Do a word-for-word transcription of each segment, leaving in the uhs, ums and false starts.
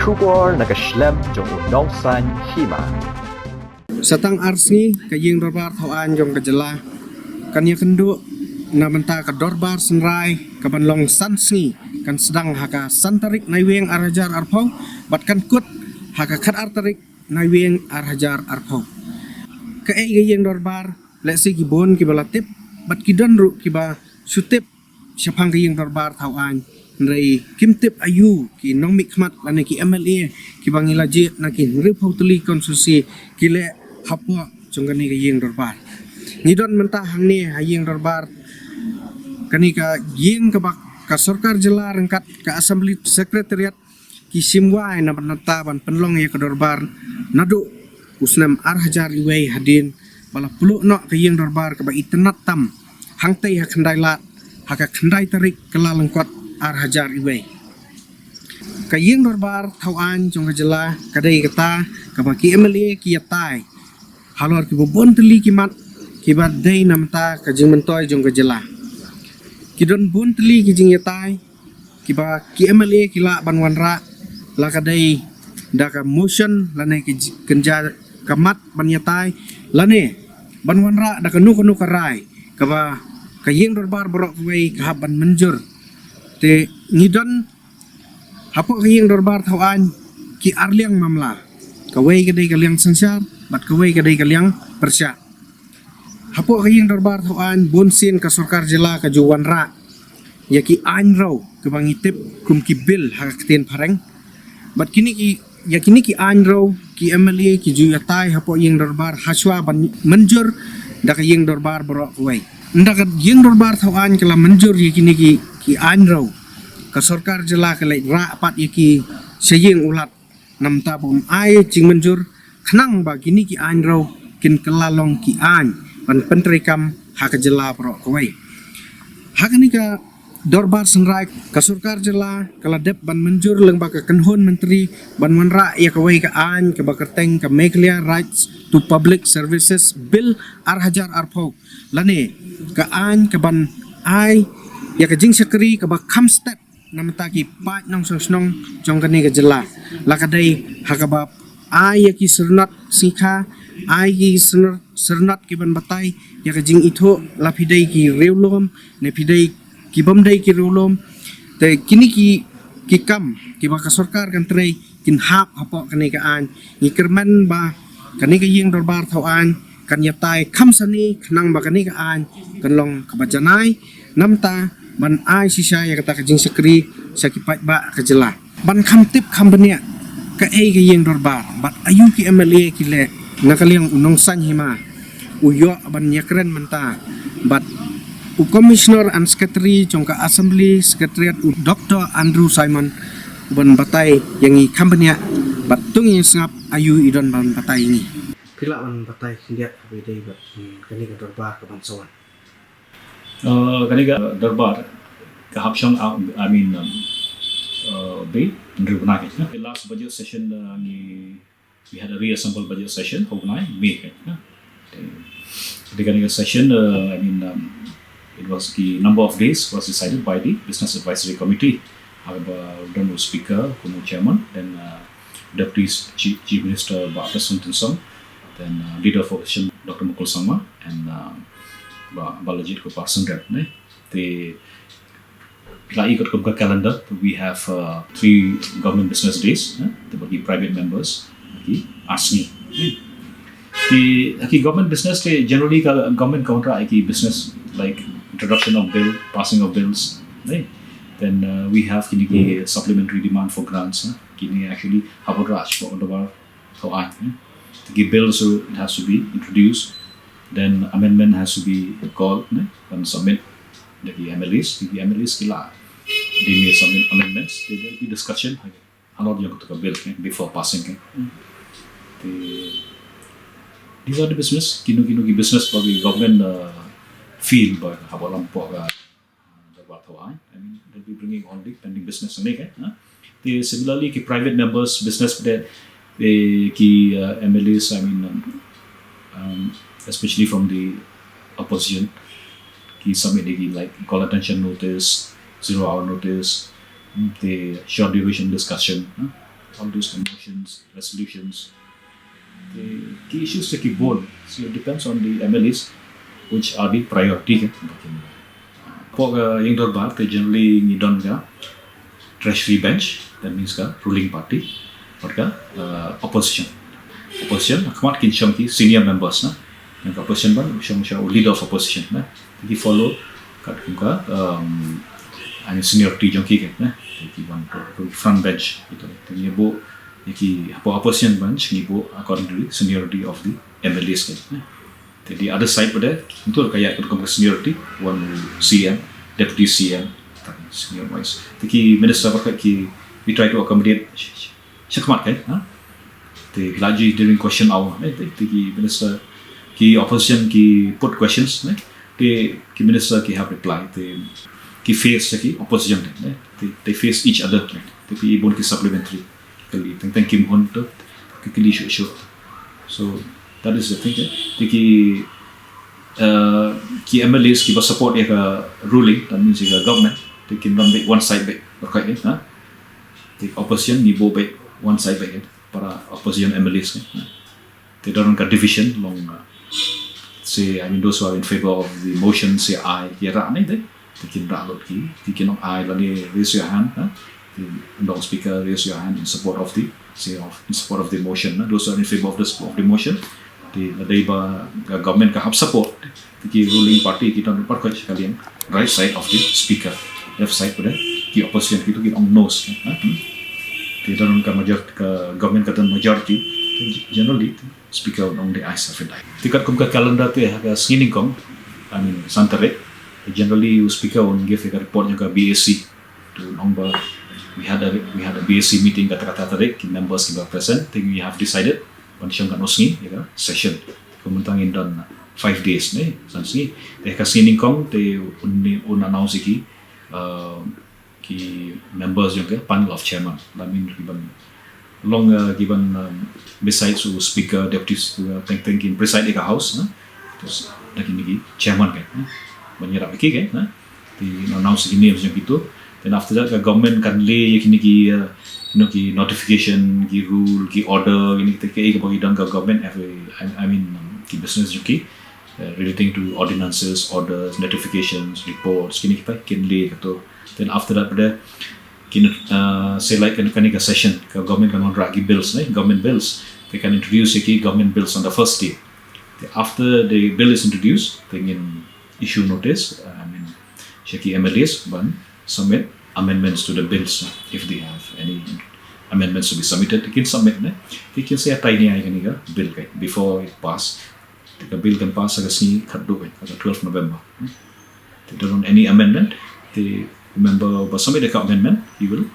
Khubor na ka shlem jong u nongsan hima. Sa tang ar sngi ka ïing dorbar thaw aiñ jong ka jylla kan ïakynduh na bynta ka dorbar synrai kaban long san sngi, kan sdang ha ka san tarik Naiwieng ar hajar arphew bad kan kut ha ka khat ar tarik Naiwieng ar hajar arphew. Kaei ka ïing dorbar, lehse ki bun kiba la tip bad ki don ruh kiba shu tip shaphang ka ïing dorbar thaw aiñ, hynrei kim tip aïu ki nongmihkhmat lane ki M L A kiba ngi la jied na ki hynriewphew tylli ki constituency ki leh hapoh jong kane ka ïing dorbar. Ngi don mynta hangne ha ïing dorbar kane ka ïing kaba ka sorkar jylla ryngkat ka Assembly Secretariat ki shim wai na bynta ban pynlong ïa ka dorbar naduh u snem ar hajar iwei hadien ba la pynlong noh ka ïing dorbar kaba itynnad tam hangtei ha khyndai lad ha ka khyndai tarik Kyllalyngkot ar hajar iwei. Ka ïing dorbar thaw aiñ jong ka jylla ka dei kata kaba ki M L A ki ïatai halor kiba bun tylli ki mat kiba dei na bynta ka jingmyntoi jong ka jylla. Ki don bun tylli ki jingïatai kiba ki M L A ki lah ban wanrah, la ka dei da ka motion lane ki j-, kynja ka mat ban ïatai, lane ban wanrah da kano kano ka rai kaba ka ïing dorbar baroh kawei ka hap ban mynjur. Te ngi don hapoh ka ïing dorbar thaw aiñ ki ar liang mamla, kawei ka dei ka liang synshar bad kawei ka dei ka liang pyrshah. Hapoh ka ïing dorbar thaw aiñ bun sien ka sorkar jylla ka ju wanrah ïa ki aiñ rew kiba ngi tip kum ki bill ha ka ktien phareng. Bad kine ki, ïa kine ki aiñ rew ki M L A ki ju ïatai hapoh ïing dorbar hashwa ban mynjur da ka ïing dorbar baroh kawei. Ynda ka ïing dorbar thaw aiñ ka la mynjur ïa kine ki, ki aiñ rew, ka sorkar jylla ka leit rah pat ïa ki sha ïing u Lat. Namar ba um ai jingmynjur khnang ba kine ki aiñ rew kin kylla long ki aiñ ban pyntreikam ha ka jylla baroh kawei. Ha kane ka dorbar synrai ka sorkar jylla ka la dep ban mynjur lyngba ka kynhun myntri ban wanrah ïa kawei ka aiñ kaba kyrteng ka Meghalaya Rights to Public Services Bill ar hajar arphew, lane ka aiñ kaban ai ïa ka jingshakri kaba kham stet na bynta ki paid nongshong shnong jong kane ka jylla. La ka dei ha kaba ai ïa ki syrnod sngikha, ai ki syrnod, syrnod kiban batai ïa ka jingithuh la phi dei ki riewlum ne phi dei ki bym dei ki riewlum. Te kine ki, ki kam kiba ka sorkar kan trei kin hap hapoh kane ka aiñ. Ngi kyrmen ba kane ka ïing dorbar thaw aiñ kan ïatai kham sani khnang ba kane ka aiñ kan long kaba janai namar ban ai shisha ïa kata ka jingshakri sha ki paidbah ka jylla. Ban kham tip kham bniah kaei ka ïing dorbar bad aïu ki M L A ki leh, na ka liang u nongsan hima u ïoh ban ïakren mynta bad u Commissioner and Secretary jong ka Assembly Secretariat, u Doctor Andrew Simon, u ban batai ïa ngi kham bniah bad to ngin sngap aïu i don ban batai ïa ngi. Phi lah ban batai khyndiat kaba ïadei bad, hmm, kane ka dorbar kaban sa wan? Uh, kane ka dorbar ka hap shong, uh, I mean, um, uh, beit hynriew bnai ka, the last budget session, uh, ngi, we had a reassembled budget session, hynriew bnai May ka. Te, te kane ka session, uh, I mean, um, it was, the number of days was decided by the Business Advisory Committee. Haba don u speaker kum u chairman, then, uh, Deputy Chief, Chief Minister Bah Prestone Tynsong, then, uh, Leader of Opposition Doctor Mukul Sangma, and, uh, Bah, Bah Lajied Kharpar Syiemlieh, ne. Te la i kat kum ka calendar, we have, uh, three government business days, eh, te bad ki private members, ki ar sngi. Te ki government business te generally ka government ka wanrah ki business like introduction of bill, passing of bills, right? Then, uh, we have kine ki supplementary demand for grants, eh? Kine actually hap wanrah sha ka dorbar thaw aiñ, eh? Te ki bills, so it has to be introduced, then amendment has to be called, eh? Then submit da ki M L As, ki M L As ki la dei ban submit amendments, then there'll be discussion halor ïa kata ka bill, eh, before passing, eh. Te, these are the business, kino kino ki business ba ki government, uh, feel ba hap ban long hapoh ka, uh, dorbar thaw aiñ. I mean, they'll be bringing all the pending business ne, eh. Te similarly ki private members business, the, the ki, uh, M L As, I mean, um, um, especially from the opposition, ki submit ki, like, call attention notice, zero hour notice, hmm, te short duration discussion, hmm. All those motions, resolutions, the key issues ki bun. So it depends on the M L As which are the priority. Hapoh ka ïing dorbar te generally ngi don ka treasury bench, that means ka ruling party, bad ka uh, opposition. Opposition, khmat kin shong ki senior members na. Yang ka opposition ban shong sha u leader of opposition na. Ki follow kat kum ka um, ani seniority jong ki ke na. Ki ban to front bench gitu. Te ngi buh ki hapoh opposition bench ngi buh according to the seniority of the M L As ke na. Te the other side pada, itu ka ïa kum ka seniority, one C M, deputy C M, senior vice. Te ki minister bad ki, we try to accommodate shakhmat kan, ha? Te lagi during question hour, eh, te ki minister, ki opposition ki put questions, eh, te ki minister ki have reply, te ki face ki opposition, eh, te they face each other, eh, te ki bun ki supplementary, kali teng teng kim hun tu, ki kali shu shu. So that is the thing, eh. Te ki uh, ki M L As ki ba support ïa ka ruling, that means ïa ka government, te kin don beit one side beit, okay, eh, ha? Te opposition ngi buh beit one side beit, eh, para opposition M L As, eh, ha? Te don ka division long, uh, say, I mean, those who are in favor of the motion, say aye, ki rah ne te, te kin rah lut ki, te kin ong aye lane raise your hand, ha? Te ong speaker, raise your hand in support of the, say, of, in support of the motion, ha? Those who are in favor of the, of the motion, te lada ba ka government ka hap support, te ki ruling party ki don pat ka liang right side of the speaker, left side pada ki opposition ki tu ki ong no, ha? Hmm? Te don ka major, ka government ka don majority, generally speaker ong the ayes of it. Te kat kum ka calendar te ha ka sngi nyngkong, I mean, san tarik, generally speaker ong give ka report jong ka B A C. Tu ong ba we had a, we had a B A C meeting kata kata tarik, ki members ki ba present, te we have decided ban shong katno sngi ïa ka session. Kumta ngin don five days ne, san sngi. Te ka sngi nyngkong te un, un announce ki, uh, ki members jong ka panel of chairman. That means ki ban long, uh, ki ban, um, besides u speaker, deputy speaker, teng teng kin preside ïa ka house, ne? Terus da kine ki chairman kan, ne? Ban ïarap ïa ki kan, ne? Te announce ki names jong ki tu. Then after that ka government kan leh ïa kine ki, uh, you know, ki notification, ki rule, ki order, kine ki, ki, ki ba ki don ka government, every, I, I mean, um, ki business jong ki, uh, relating to ordinances, orders, notifications, reports, kine kita kin leh kato. Then after that pada kin, uh, say like kan, kane ka session ka government kan wanrah ki bills, ne, government bills. Te kan introduce ki government bills on the first day. Te after the bill is introduced, te ngin issue notice, uh, I mean, sha ki M L As ban submit amendments to the bills, uh, if they have any amendments to be submitted, they can submit, ne? They can say, "Atai ni ai kane ka bill kai before it pass." Te ka bill kan pass ha ka sngi khatduh kai, ha ka twelve November. If there are any amendment, the member ba submit ka amendment, he will,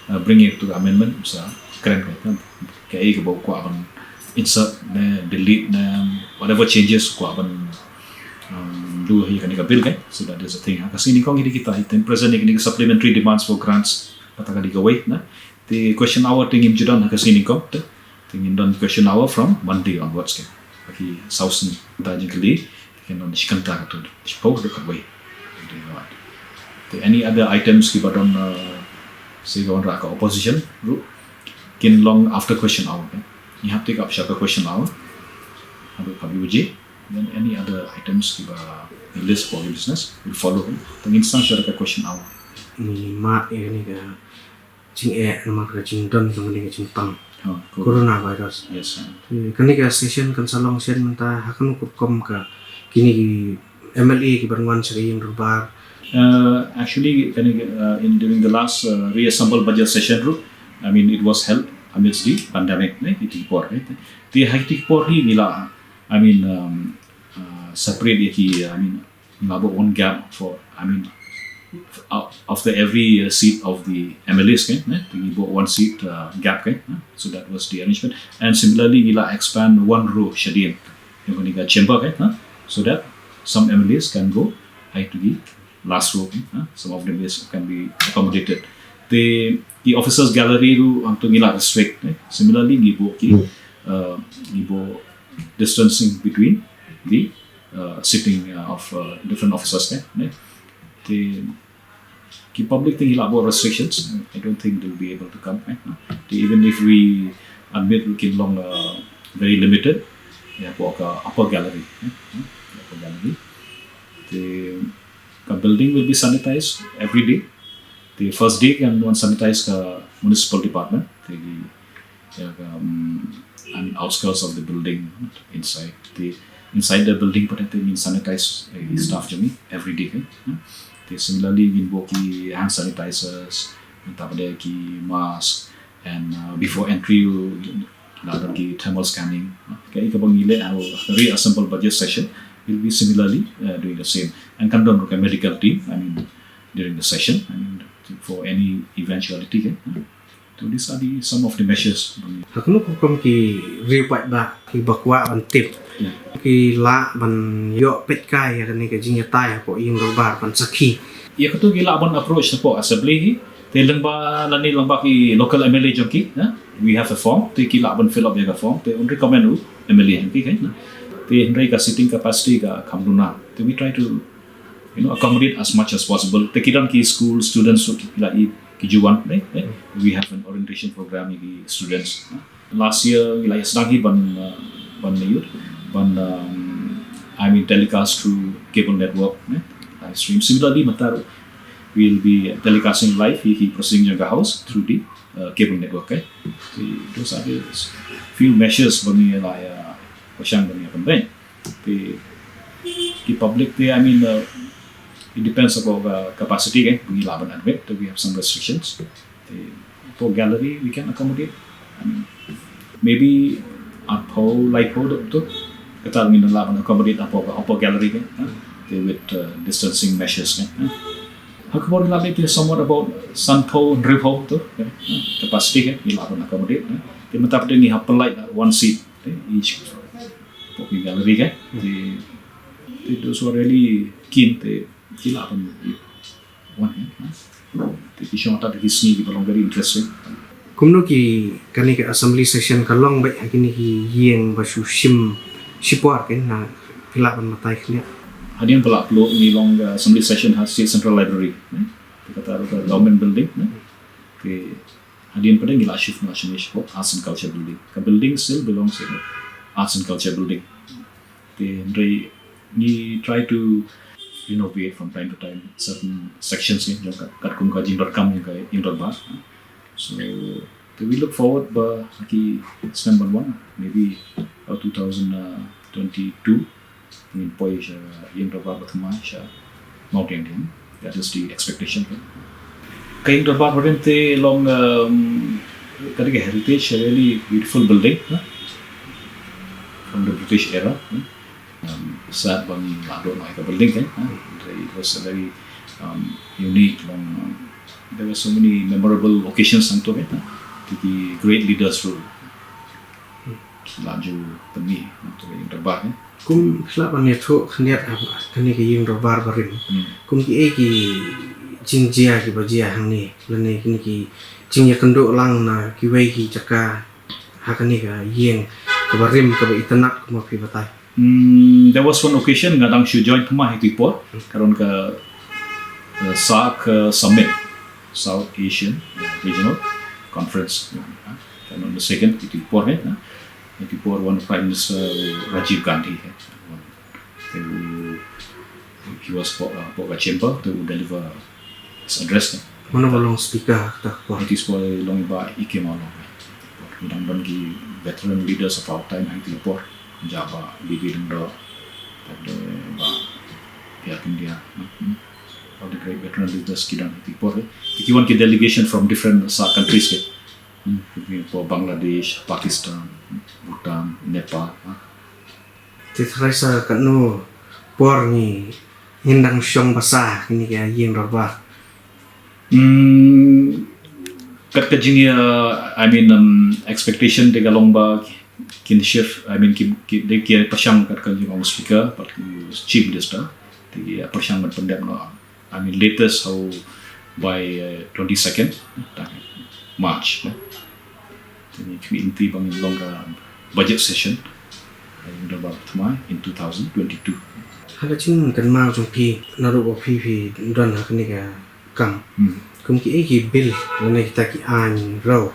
uh, bring it to the amendment, sa kren kai, kan? Kaei kaba u kwah ban insert ne, delete ne, whatever changes u kwah ban, um, do ha kane ka bill kai. So that is the thing. Ha ka sngi nyngkong hi dei kita, hi te present ïa kane ka supplementary demands for grants, kata ka dei kawei, ne? Te question hour te ngim ju don ha ka sngi nyngkong te. Te ngin don question hour from Monday onwards kai. Ba ki saw sngi. Te jingkylli te kin don shi kynta katto, shiphew haduh khatwei. Te any other items kiba don, uh, shisha ka opposition ruh kin long after question hour, okay? Ngi hap take up sha ka question hour haduh khatwei baje. Then any other items kiba ngi list for the business will follow, okay? Te ngin sdang sha ka question hour. Ngi mad ïa kane ka jingeh namar ka jingdon jong kane ka jingpang, ha, coronavirus. Yes, sir. Te kane ka session kan sa long shen mynta ha kano ka rukom ka kine ki M L A ki ban wan sha ka ïing dorbar? Uh, actually, kane ka, uh, in during the last, uh, reassembled budget session ruh, I mean, it was held amidst the pandemic, ne, ïa kine ki por, ne. Te ha kine ki por hi ngi la, I mean, um, uh, separate ïa ki, I mean, ngi la buh one gap for, I mean, uh, after every, uh, seat of the M L As, kan, ne? Te ngi buh one seat, uh, gap, kan, ne? So that was the arrangement. And similarly, ngi la expand one row shadien ïa kane ka chamber, kan, ne? So that some M L As can go high to the last row, kan, ne? Some of them is, can be accommodated. Te ki officers gallery ruh hangto ngi la restrict, ne? Similarly, ngi buh ki, uh, ngi buh distancing between the, uh, sitting, uh, of, uh, different officers, kan, ne? Te ki public te ngi la buh restrictions. I don't think they'll be able to come, eh? Even if we admit kin long uh, very limited, ïa, hapoh ka upper gallery, eh, eh, upper gallery. Te ka building will be sanitized every day. Te first day kan wan sanitize ka municipal department. Te ïa, ka, um, I mean, outskirts of the building, inside. Te inside the building pat te ngin sanitize, eh, staff jong ngi every day, eh. Te similarly ngin buh ki hand sanitizers, mynta pat ki mask, and uh, before entry, la don ki thermal scanning. Kaei kaba ngi leh ha u reassemble budget session, will be similarly uh, doing the same. And kan don ruh ka medical team, I mean, during the session, I mean, for any eventuality, eh. So these are the some of the measures. Ha kano ka rukom ki riew paidbah kiba kwah ban tip, yeah, ki lah ban ïoh peit kai ïa kane ka jingïatai hapoh ïing dorbar ban sakhi? Ïa, kato ki lah ban approach hapoh assembly hi. Te lyngba lane lyngba ki local M L A jong ki, eh, we have a form, te ki lah ban fill up ïa ka form, te un recommend u M L A jong ki, kan, eh. Te hynrei ka seating capacity ka kham duna. Te we try to, you know, accommodate as much as possible. Te ki don ki school students ruh ki la ïa ki ju wan, eh, eh. We have an orientation program ïa ki students, eh. Last year ngi la ïa sdang hi ban, uh, ban ïa, ban, um, I mean, telecast through cable network, eh, live stream. Similarly mynta ruh we'll be telecasting live hi, hi proceeding jong ka House through the uh, cable network, eh. Te those are the few measures ba ngi la ïa pyrshang ban ïa pynbeit. Te ki public te, I mean, uh, it depends about the capacity, eh, ba ngi lah ban admit, te we have some restrictions. Te hapoh gallery we can accommodate, I mean, maybe arphew, laiphew dok tu. Kata ngin lah ban accommodate hapoh, hapoh gallery, eh. Te with uh, distancing measures, eh. Ha kaba ngi lah leh te somewhat about sanphew, hynriewphew tu, eh, capacity, eh, ngi lah ban accommodate, eh. Te mynta pat ngi hap pynlait one seat, eh, each hapoh ki gallery, eh. Te, te those who are really keen te ki lah ban wan, eh. Te ki shong tad ki sngi kiba long very interesting. Kumno ki, kane ka assembly session ka long beit ha kine ki ïing ba shu shim shipor, kan, na phi lah ban batai khyndiat? Hadien ba la pynlong, ngi long ka assembly session ha State Central Library, eh. Te kata ruh ka government building, eh. Te hadien pat ngi la shift noh shane shapoh Arts and Culture building. Ka building still belongs to Arts and Culture building. Te hynrei ngi try to renovate from time to time certain sections, eh, jong ka, katkum ka jingdonkam jong ka ïing dorbar. So te we look forward ba ha ki snem ban wan, maybe uh, two thousand twenty-two, ngin poi sha ïing dorbar ba thymmai sha Mawtaiñ. That is the expectation, eh. Ka ïing dorbar barim te long, um, ka dei ka heritage, a really beautiful building, eh, from the British era, eh. Um, sad ba ngi la duh noh ïa ka building, eh. It was a very, um, unique, long, um, there were so many memorable occasions hangto, eh. Te ki great leaders ruh ki la ju pynmih hangto ïing dorbar, eh. Kum, phi lah ban ïathuh khyndiat ha kane ka ïing dorbar barim. Hmm. Kum kiei ki jingjia kiba jia hangne, lane kine ki jingïakynduh lang na kiwei ki jaka ha kane ka ïing kaba rim kaba itynnad kumba phi batai? Hmm, there was one occasion nga dang shu join thymmai ha itu i por, ka don ka uh, SAARC, uh, Summit, South Asian, uh, Regional Conference. Ka don the second, itu i por, eh, ha itu i por wan Prime Minister Rajiv Gandhi, eh. Te u, he was hapoh, uh, hapoh ka chamber, te u deliver his address, eh. Mano ba long speaker ha kata ka por? It is, uh, long i Bah E K Mawlong, eh. Ngi dang don ki veteran leaders of our time ha itu i por. Jia Bah B B Lyngdoh, tad Bah P R Kyndia, hmm. All the great veteran leaders ki don ha itu i por, eh. Te ki wan ki delegation from different SAARC countries, eh. Hmm, hapoh Bangladesh, Pakistan, Bhutan, Nepal, eh. Te tharai sa katno por ngi, ngin dang shong basa ha kane ka ïing dorbar? Hmm, kat ka jingïa, I mean, um, expectation te ka long ba kin shift, I mean, ki, ki, te ki pyrshang kat ka jingong speaker, bad ki chief minister, te ki pyrshang ban pyndep noh, I mean, latest how by, uh, twenty-second March, eh. Te ngi khmih lynti ba ngin long ka budget session ha ïing dorbar thymmai in two thousand twenty-two. Ha ka jingkynmaw jong phi, naduh ba phi phi don ha kane ka kam, hmm, kum kiei ki bill lane kita ki aiñ rew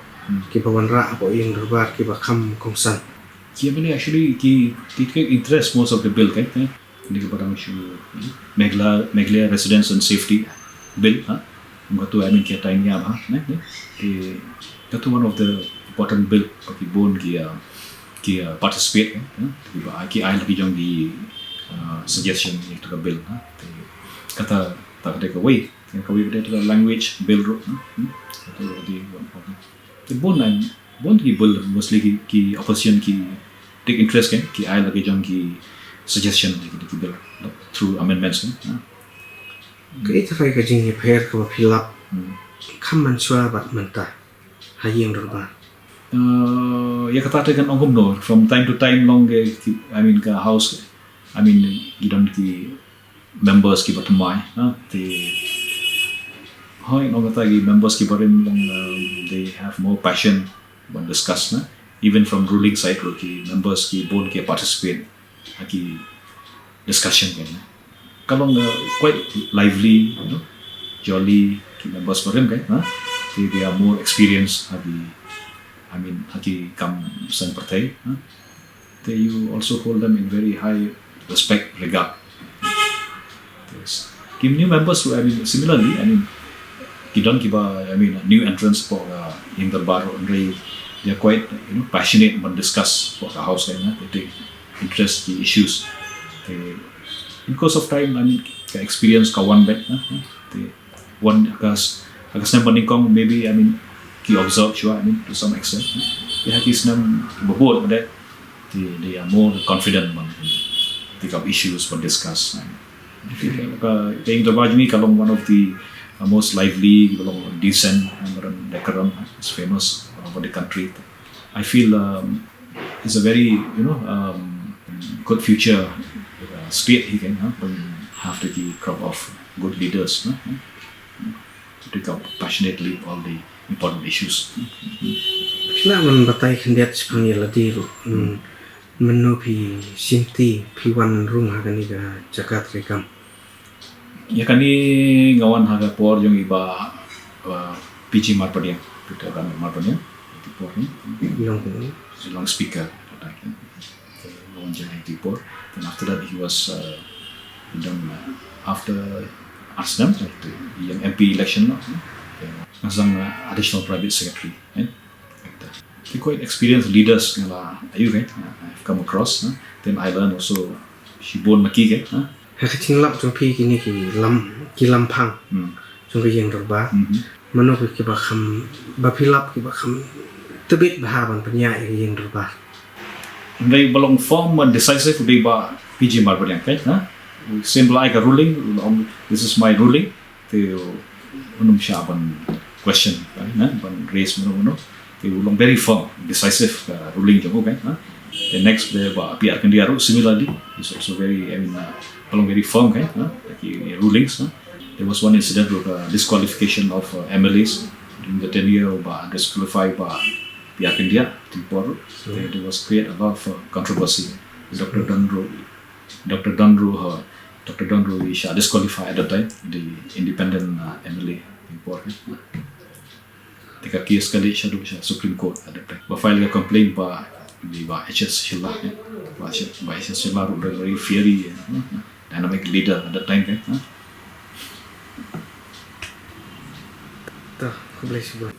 ki ba wanrah hapoh ïing dorbar ki ba kham kongsan. Ki ba ni actually ki ki take interest most of the bill, kan, kan. Ni ki ba dang shu, hmm, Meghalaya, Meghalaya Residence and Safety Bill, ha. Kum katu, I mean, ki time ïa ba, ne, ne. Ki katu one of the important bill ba ki bun ki, uh, ki, uh, participate, eh, ki ba ki ai la ki jong ki, uh, suggestion ïa katu ka bill, ha. Te kata, ta ka dei kawei, te kawei ka dei katu ka language bill ruh, hmm, hmm. Katu ka dei one of the, te bun, bun ki bill mostly ki, ki opposition ki take interest, kan, ki ai la ki jong ki suggestion ïa ki, ki bill through amendments, kan, ha. Kaei trai ka jingïapher kaba phi lap, hmm, kham mynshuwa bad mynta ha ïing dorbar? Uh, ïa kata te kan ong kumno, from time to time long ki, ki, I mean, ka house, I mean, ki don ki members ki ba thymmai, ha, te, hooid, ong kata ki members ki barim long, um, they have more passion ban discuss, na. Even from ruling side ruh ki members ki bun ki participate ha ki discussion, kan, na. Ka long, uh, quite lively, you know, jolly ki members barim, kan, na. They, they are more experienced ha ki, I mean, ha ki kam saiñ pyrthei, na. They, you also hold them in very high respect, regard. Yes. Ki new members, I mean, similarly, I mean, ki don ki ba, I mean, new entrants hapoh, uh, ïing dorbar, hynrei they are quite, you know, passionate ban discuss hapoh ka house, kan, na. They take interest ki issues. Te, in course of time, I mean, ka experience ka wan beit, na. Te, wan ha ka s-, ha ka snem ba nyngkong, maybe, I mean, ki observe shuwa, I mean, to some extent. Te ha ki snem ba bud, but that, they, they are more confident ban take up issues, ban discuss. Ka, ka ïing dorbar jong ngi ka long one of the, uh, most lively, ka long decent, uh, modern, decorum, uh, is famous all over the country. I feel, um, it's a very, you know, um, good future, uh, state hi, kan, ha, ban have the crop of good leaders, no? To take up passionately all the important issues. Phi lah ban batai khyndiat shaphang ïa lade ruh. Hmm. Mano phi shimti phi wan rung ha kane ka jaka treikam? Ïa kane nga wan ha ka por jong i Bah, uh, P G Marpadiang, Peter Dam Marpadiang, i por ni. Long, long speaker. Nga wan jong i por. Then after that he was, uh, done, uh, after Arsnem, uh, ïa M P election, no? Nga sdang, uh, additional private secretary, eh? Ki quite experienced leaders nga la ïohi, eh, I've come across, eh. Then I learn also shibun na ki, eh. Ha ka jinglap jong phi kine ki lam, ki lamphang, hmm, jong ka ïing dorbar. Mhm. Mano ki, ki ba kham, ba phi lap ki ba kham tbit bha ban pynïaid ïa ka ïing dorbar? Hynrei ba long firm and decisive u dei Bah P G Marpadiang, eh. Sien ba la ai ka ruling, um, this is my ruling. Te u, um shah ban question, eh, ban raise mano mano. Te u long very firm, decisive, uh, ruling jong u, kan, ha. Te next dei Bah P R Kyndia ruh similarly, is also very, I mean, uh, long very firm, kan, ha. Ki rulings, ha. There was one incident with, uh, disqualification of, uh, M L As during the tenure of, uh, disqualified Bah P R Kyndia, Timpor. There, there was create a lot of, uh, controversy. Doctor Don ruh, Doctor Don ruh, uh, Doctor Don ruh i shah disqualify at that time, the independent, uh, M L A Timpor. Te ka case ka leit shaduh sha Supreme Court at that time. Ba file ka complaint Bah, Bah H S Shylla, eh. Bah H S, Bah H S Shylla ruh very, very fiery, eh, dynamic leader at that time, eh. To, khublei shibun.